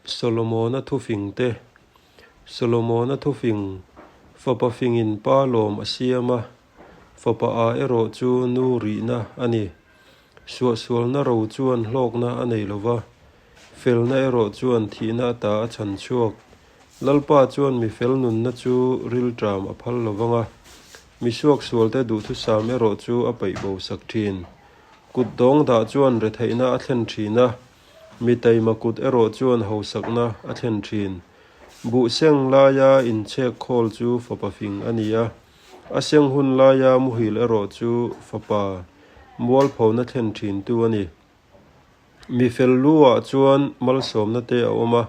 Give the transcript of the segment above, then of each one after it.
Solomona thufingte Solomona thufing Fapa fingin pa lawm a siam a, fapa a erawh chu nu rihna a ni. Suahsualna ro chuan hlawkna a nei lo va, felna erawh chuan thihna ata a chhan chhuak. Lalpa chuan mi fel nunna chu rilṭam a phal lo vang a, mi suaksualte duhthusam erawh chu a peih bo sak ṭhin. Kut dawng dah chuan retheihna a thlen ṭhin a, Mi taima kut erawh chuan hausakna a thlen thin. Buh seng laia inchhek khawl chu fapa fing a ni a, a seng hun laia muhil erawh chu fapa mualphona thlen thintu a ni. Mi fel lu-ah chuan malsawmna te a awm a,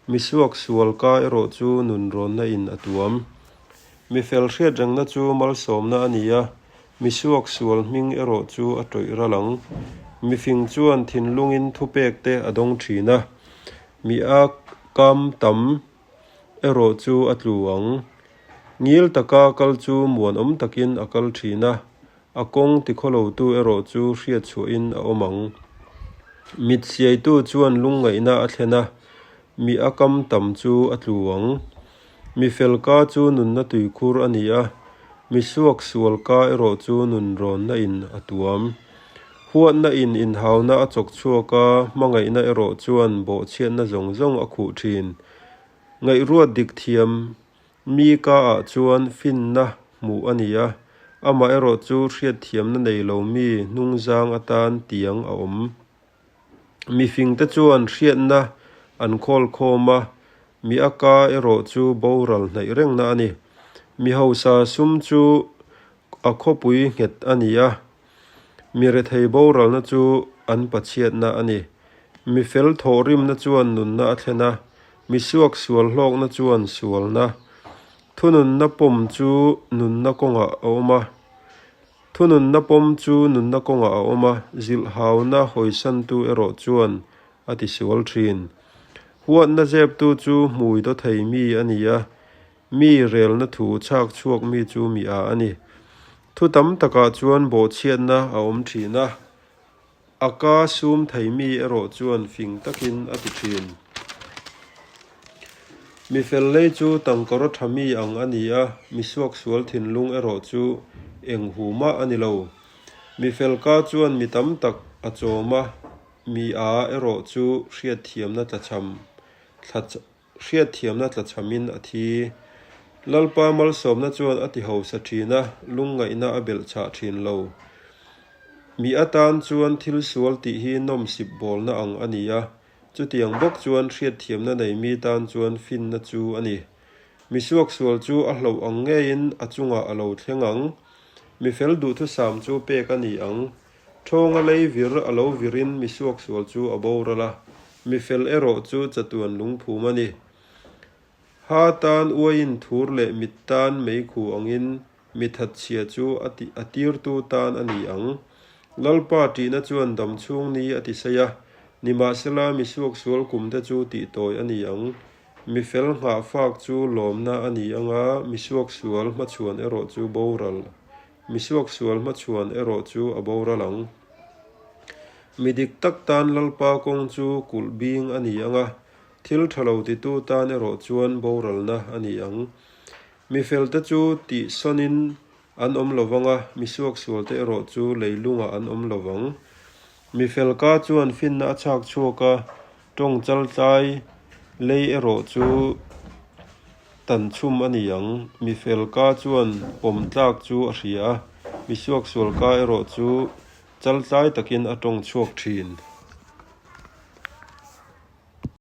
mi suak sual ka erawh chu nunrawnna in a tuam. Mi fel hriatrengna chu malsawmna a ni a, Mi suak sual hming erawh chu a tawih ral ang. Mi fing chuan thinlungin thupek te a dawng thin a, mi a kam tam erawh chu a tlu ang. Ngil taka kal chu muanawm takin a kal thin a, a kawng tikhawlotu erawh chu hriatchhuahin a awm ang. Mit siaitu chuan lungngaihna a thlen a, mi a kam tam chu a tlu ang. Mi fel ka chu nunna tuikhur a ni a, mi suak sual ka erawh chu nun rawnna in a tuam. Huatna in inhauna a chawk chhuak a, hmangaihna erawh chuan bawhchhiatna zawng zawng a khuh thin. Ngaihruat dik thiam mi ka ah chuan finna hmuh a ni a, amah erawh chu hriatthiamna nei lo mi hnungzang atan tiang a awm. Mifingte chuan hriatna an khawl khawm a, mi a ka erawh chu boral hnaih rengna a ni. Mi hausa sum chu a khawpui nghet a ni a, mi rethei boralna chu an pachhiatna a ni. Mi fel thawhrimna chuan nunna a thlen a, mi suak sual hlawkna chuan sualna. Thununna pawm chu nunna kawngah a awm a. Thununna pawm chu nunna kawngah a awm a, zilhhauna hawisantu erawh chuan a tisual thin. Huatna zeptu chu hmui daw thei mi a ni a, mi relna thu chhak chhuak mi chu mi a a ni. Thu tam takah chuan bawhchhiatna a awm thin a, A ka sum thei mi erawh chuan fing takin a ti thin. Mi fel lei chu tangkawraw tha mi ang a ni a, mi suaksual thinlung erawh chu eng hu mah a ni lo. Mi fel ka chuan mi tam tak a chawm a, mi a erawh chu hriatthiamna tlachham Hriatthiamna tlachhamin a thi. Lalpa malsawmna chuan a ti hausa thin a, lungngaihna a belh chhah thin lo. Mi atan chuan thil sual tih hi nawmsip bawlna ang a ni a, chutiang bawk chuan hriatthiamna nei mi tan chuan finna chu a ni. Mi suaksual chu a hloh ang ngeiin a chungah a lo thleng ang. Mi fel duhthusam chu pek a ni ang. Thawnga lei vir a lo virin mi suaksual chu a boral a, mi fel erawh chu chatuan lungphum a ni. Ha tan uaiin thur leh mit tan meikhu angin mi thatchhia chu a ti a tirtu tan a ni ang. Lalpa ṭihna chuan dam chhung ni a ti sei a, nimahsela mi suaksual kumte chu tihtawi a ni ang. Mi fel nghahfak chu lawmna a ni anga mi suaksual hmachhuan erawh chu boral Mi suaksual hmachhuan erawh chu a boral ang. Mi dik tak tan Lalpa kawng chu kulh bing a ni ang a, thil tha lo titu tan erawh chuan boralna a ni ang. Mi felte chu tihsawnin an awm lo vang a, mi suaksualte erawh chu leilungah an awm lo vang. Mi felka chuan finna a chhak chhuak a, Tawng chaltlai lei erawh chu tan chhum a ni ang. Mi fel ka chuan pawm tlak chu a hria a, mi suaksual ka erawh chu chaltlai takin a tawng chhuak thin.